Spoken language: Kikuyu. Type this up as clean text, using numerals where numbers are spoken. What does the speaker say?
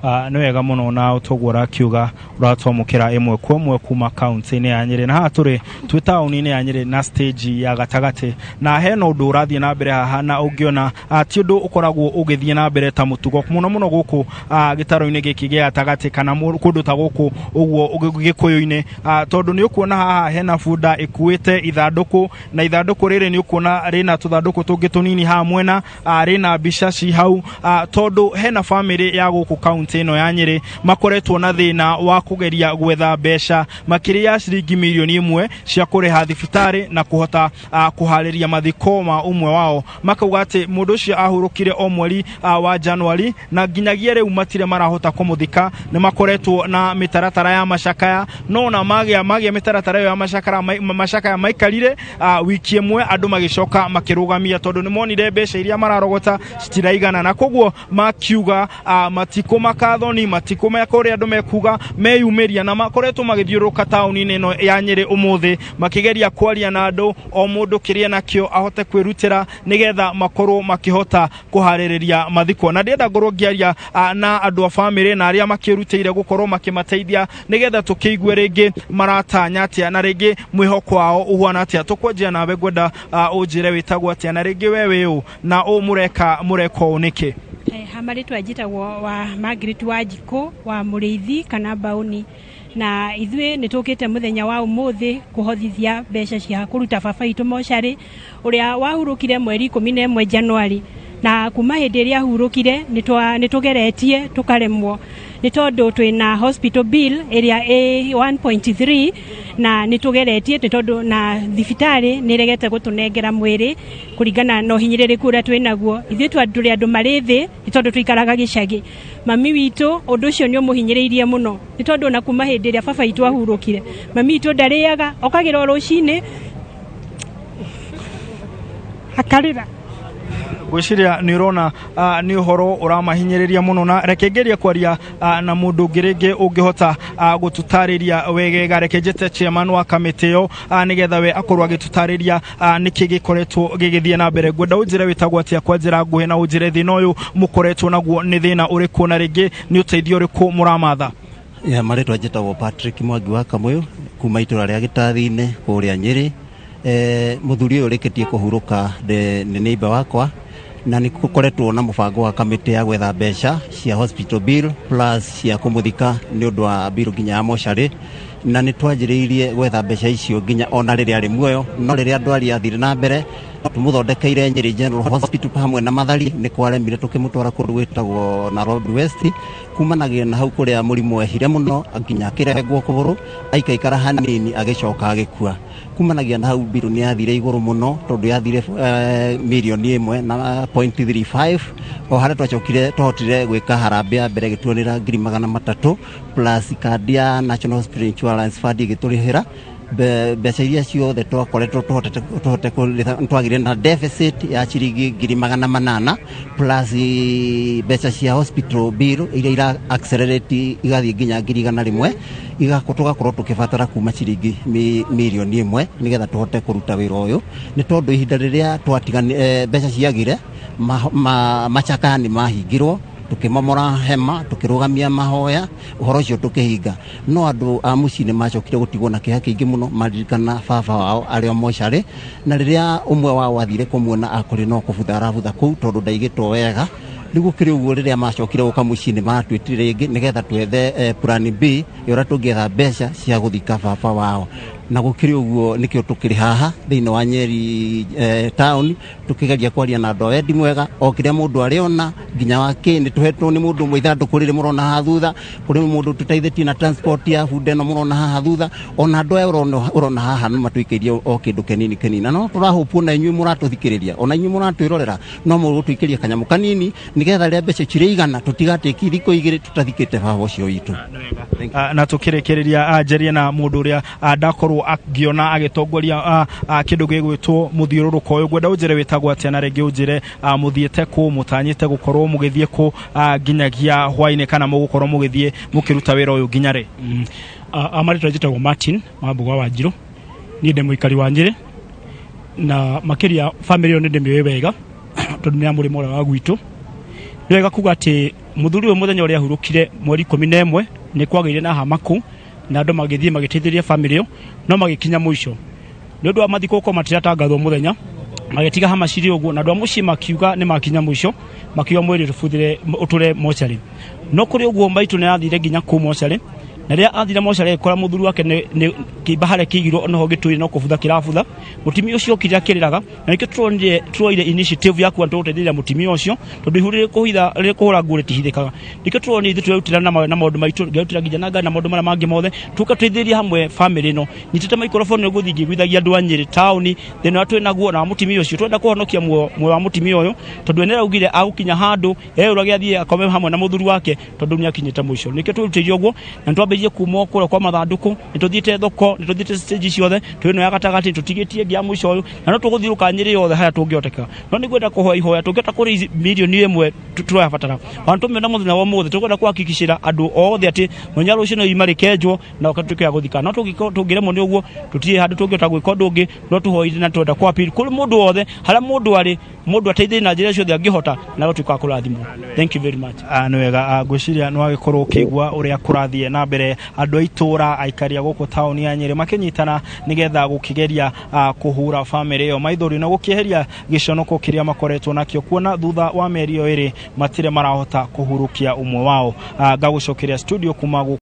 Nĩ wega mũno na toguo ũrakiuga ũratwamũkĩra ĩmwe kwa ĩmwe kuma kaunti-inĩ ya Nyĩrĩ, na haha tũrĩ twĩ taũni-inĩ ya Nyĩrĩ na stage ya gatagatĩ, na hena ũndũ ũrathiĩ na mbere haha, na ũngĩona ti ũndũ ũkoragwo ũgĩthiĩ na mbere ta mũtugo mũno mũno gũkũ gĩtaro-inĩ gĩkĩ gĩa gatagatĩ kana kũndũ ta gũkũ ũguo gĩkũyũ-inĩ, tondũ nĩ ũkuona haha hena bunda ĩkuĩte ithandũkũ, na ithandũkũ rĩrĩ nĩ ũkuona rĩna tũthandũkũ tũngĩ tũnini haha mwena, rĩna mbica ci hau, tondũ hena bamĩrĩ ya gũkũ kaunti ĩno ya Nyĩrĩ makoretwo na thĩna wa kũgeria gwetha mbeca makĩria ya ciringi mirioni 1 cia kũrĩha thibitarĩ na kũhota kũharĩria mathiko ma ũmwe wao. Makauga atĩ mũndũ ũcio ahurũkire o mweri wa Januari, na nginyagia rĩu matirĩ marahota kũmũthika. Nĩ makoretwo na mĩtaratara ya macakaya, no ona magĩa mĩtaratara ĩyo ya macakaya maikarire wiki ĩmwe, andũ magĩcoka makĩrũgamia tondũ nĩ monire mbeca iria mararogota citiraigana, na koguo makiuga matikũmaka thoni, matikũmaka ũrĩa andũ mekuga, meyumĩria na makoretwo magĩthiũrũrũka taũni-inĩ ĩno ya Nyĩrĩ ũmũthĩ makĩgeria kwaria na andũ, o mũndũ kĩrĩa nakĩo ahote kwĩrutĩra nĩgetha makorwo makĩhota kũharĩrĩria mathiko. Na ndĩrenda ngorwo ngĩaria na andũ a bamĩrĩ na arĩa makĩrutĩire gũkorwo makĩmateithia nĩgetha tũkĩigue rĩngĩ maratanya atĩa na rĩngĩ mwĩhoko wao ũhuana atĩa. Tũkwanjia nawe, ngwenda ũnjĩre wĩtagwo atĩa na rĩngĩ we wĩ ũ na ũ mũreka ũũ nĩkĩ? Ha marĩtwa njĩtagwo wa Margaret Wanjikũ wa Mũrĩithi kana Mbaũni, na ithuĩ nĩ tũkĩte mũthenya wa ũmũthĩ kũhothithia mbeca cia kũruta baba witũ mocarĩ ũrĩa wahurũkire mweri 11 Januari. Na kuma hĩndĩ ĩrĩa ahurũkire nĩ tũgeretie tũkaremwo nĩ tondũ twĩna hospital bill ĩrĩa ĩ 1.3, na nĩ tũgeretie nĩ tondũ na thibitarĩ nĩ ĩregete gũtũnengera mwĩrĩ kũringana na ũhinyĩrĩrĩku ũrĩa twĩnaguo. Ithuĩ tũrĩ andũ marĩ thĩ nĩ tondũ tũikaraga gĩcagi. Mami witũ ũndũ ũcio nĩ ũmũhinyĩrĩirie mũno nĩ tondũ ona kuma hĩndĩ ĩrĩa baba witũ ahurũkire, mami witũ ndarĩaga, okagĩra o rũcinĩ akarĩra. Ngwĩciria nĩ ũrona nĩ ũhoro ũramahinyĩrĩria mũno, na reke ngerie kwaria na mũndũ ũngĩ rĩngĩ ũngĩhota gũtũtarĩria wegega. Reke njĩte chairman wa kamĩtĩ ĩyo nĩgetha we akorwo agĩtũtarĩria nĩkĩ gĩkoretwo gĩgĩthiĩ na mbere. Ngwenda ũnjĩre wĩtagwo atĩa kwa njĩra nguhĩ, na ũnjĩre thĩna ũyũ mũkoretwo naguo nĩ thĩna ũrĩkũ na rĩngĩ nĩ ũteithio ũrĩkũ mũramatha. Ya marĩtwa njĩtagwo Patrick Mwangi wa Kamũyũ kuma itũra rĩa Gĩtathi-inĩ kũrĩa Nyĩrĩ. Mũthuri ũyũ ũrĩkĩtie kũhurũka nĩ neighbor wakwa, na nĩ gũkoretwo na mũbango wa kamĩtĩ ya gwetha mbeca cia hospital bill plus cia kũmũthika nĩ ũndũ wa bill nginya ya mocarĩ, na nĩ twanjĩrĩirie gwetha mbeca icio nginya ona rĩrĩa arĩ muoyo, no rĩrĩa ndwari yathire na mbere tũmũthondekeire Nyĩrĩ General Hospital hamwe na Mathari nĩ kwaremire, tũkĩmũtwara kũndũ gwĩtagwo Nairobi West. Kumanagia na hau kũrĩa mũrimũ wehire mũno nginya akĩrengwo kũgũrũ, aikaikara hanini agĩcoka agĩkua. Kumanagia na hau bill nĩ yathire igũrũ mũno tondũ yathire mirioni 1 na .35, o harĩa twacokire twahotire gwĩka harambee ya mbere ĩgĩtuanĩra 300,000 plus kandi ya National Hospital Insurance Fund ĩgĩtũrĩhĩra mbeca iria ciothe twakoretwo tũhotete tũhote kũrĩha. Twagire na deficit ya ciringi 800,000 plus mbeca cia hospital bill iria ira accelerate igathiĩ nginya 100,000, tũgakorwo tũkĩbatara kuma ciringi mirioni 1 nĩgetha tũhote kũruta wĩra ũyũ, nĩ tondũ ihinda rĩrĩa twatigani mbeca ciagire, macakaya nĩ mahingirwo, tukĩmomora hema, tukĩrũgamia mahoya, ũhoro ũcio tũkĩhinga, no andũ a mũciĩ nĩ macokire gũtigwo na kĩeha kĩingĩ mũno maririkana baba wao arĩ o mocarĩ, na rĩrĩa ũmwe wao athire kũmuona akorire no kũbutha arabutha kũu tondũ ndaigĩtwo wega. Rĩu gũkĩrĩ ũguo, rĩrĩa macokire gũka mũciĩ nĩ maratwĩtire rĩngĩ nĩgetha twethe plan B ya ũrĩa tũngĩetha mbeca cia gũthika baba wao, na gũkĩrĩ ũguo nĩkĩo tũkĩrĩ haha thĩinĩ wa Nyeri town tukigeria kwaria na andũ a wendi mwega o kĩrĩa mũndũ arĩona nginya wa kĩ nĩ tũhetwo nĩ mũndũ ũmwe ithandũkũ rĩrĩ mũrona haha thutha, kũrĩ mũndũ tũteithĩtie na transport ya bunda ĩno mũrona haha thutha, ona andũ aya ũrona haha nĩ matũikĩirie o kĩndũ kĩnini kĩnini, na no tũrahũpwo na inyuĩ mũratũthikĩrĩria, ona inyuĩ mũratwĩrorera, no mũgũtũikĩria kanyamũ kanini nĩgetha rĩrĩa mbeca cirĩigana tũtigatĩki thikũ 2 tũtathikĩte baba ũcio witũ. Na tukĩrĩkĩrĩria, njarie na mũndũ ũrĩa ndakorwo ngĩona agĩtongoria kĩndũ gĩgwĩtwo mũthiũrũrũko ũyũ. Ngwenda ũnjĩre wĩtagwo atĩa na rĩngĩ ũnjĩre mũthiĩte kũ, mũtanyĩte gũkorwo mũgĩthiĩ kũ nginyagia hwainĩ, kana mũgũkorwo mũgĩthiĩ mũkĩruta wĩra ũyũ nginya rĩ? Amarĩtwa njĩtagwo Martin Wambuga wa Njirũ, niĩ ndĩ mũikari wa Nyĩrĩ, na makĩria bamĩrĩ ĩyo nĩ ndĩmĩũĩ wega tondũ nĩ ya mũrĩmo ũrĩa wa gwitũ. Nĩ wega kuga atĩ Muthuri ũyũ mũthenya ũrĩa ahurũkire mweri 11 nĩ kwagĩire na hama kũu, na andũ magĩthiĩ magĩteithĩrĩria family ĩyo, no magĩkinya mũico nĩ ũndũ wa mathiko gũkorwo matiratangathwo mũthenya, magĩtiga hama cirĩ ũguo, na andũ a mũciĩ makiuga nĩ makinya mũico, makiuga mwĩrĩ tũbuthĩre ũtũre mocarĩ. No kũrĩ ũguo, maitũ nĩ athire nginya kũu mocarĩ, na rĩrĩa athire mocarĩ agĩkora mũthuri wake nĩ kĩimba harĩa kĩigirwo noho gĩtũire no kũbutha kĩrabutha. Mũtumia ũcio okire akĩrĩraga, na nĩkĩo tũronire tuoire initiative ya kuga tũgũteithĩrĩria mũtumia ũcio, tondũ ihu rĩrĩ kũhũra nguo rĩtihithĩkaga. Nĩkĩo tũronire ithuĩ twerutĩra na maũndũ maitũ, ngerutĩra nginya na ngari na maũndũ marĩa mangĩ mothe, tũka tũteithĩrĩrie hamwe family ĩno. Nyitĩte microphone nĩguo thiĩ ngĩiguithagia andũ a Nyĩrĩ taũni thĩna ũrĩa twĩ naguo na wa mũtumia ũcio. Twenda kũhonokia muoyo wa mũtumia ũyũ, tondũ we nĩaraugire agũkinya handũ eyũrage athiĩ akome hamwe na mũthuri wake, tondũ nĩ akinyĩte mũico. Nĩkĩo twerutĩire ũguo, na nĩtwambĩrĩirie kuma kũrĩa kwa mathandũkũ, nĩtũthiĩte thoko, nĩtũthiĩte stage ciothe, twĩ ĩno ya gatagatĩ, tũtigĩtie ĩngĩ ya mũico ũyũ, na no tũgũthiũrũrũka Nyĩrĩ yothe harĩa tũngĩhoteka. No nĩngwenda kũhoya ihoya, tũngĩhota kũ raise 1 million tũrabatara, ona tũmĩona mũthenya wa ũmũthĩ, tũkwenda kũhakikicĩra andũ othe atĩ mũthenya rũciũ no irima rĩkenjwo na ũka tuĩke ya gũthika. No tũngĩremwo nĩ ũguo, tũtirĩ handũ tũngĩhota gwĩka ũndũ ũngĩ, no tũhoire na twenda kũ appeal kũrĩ mũndũ wothe, harĩa mũndũ arĩ, mũndũ ateithĩrĩrie na njĩra ciothe angĩhota, na gũtuĩka wa kũrathimwo. Thank you very much. Nĩ wega, ngwĩciria nĩ wagĩkorwo ũkĩigua ũrĩa kũrathiĩ na mbere, andũ a itũũra, aikari a gũkũ taũni ya Nyĩrĩ makĩnyitana nĩgetha gũkĩgeria kũhura bamĩrĩ ĩyo maithori na gũkĩeheria gĩconoko kĩrĩa makoretwo nakĩo, kuona thutha wa mĩeri ĩyo ĩrĩ matirĩ marahota kũhurukia ũmwe wao. Ngagũcokeria studio kuma gũkũ.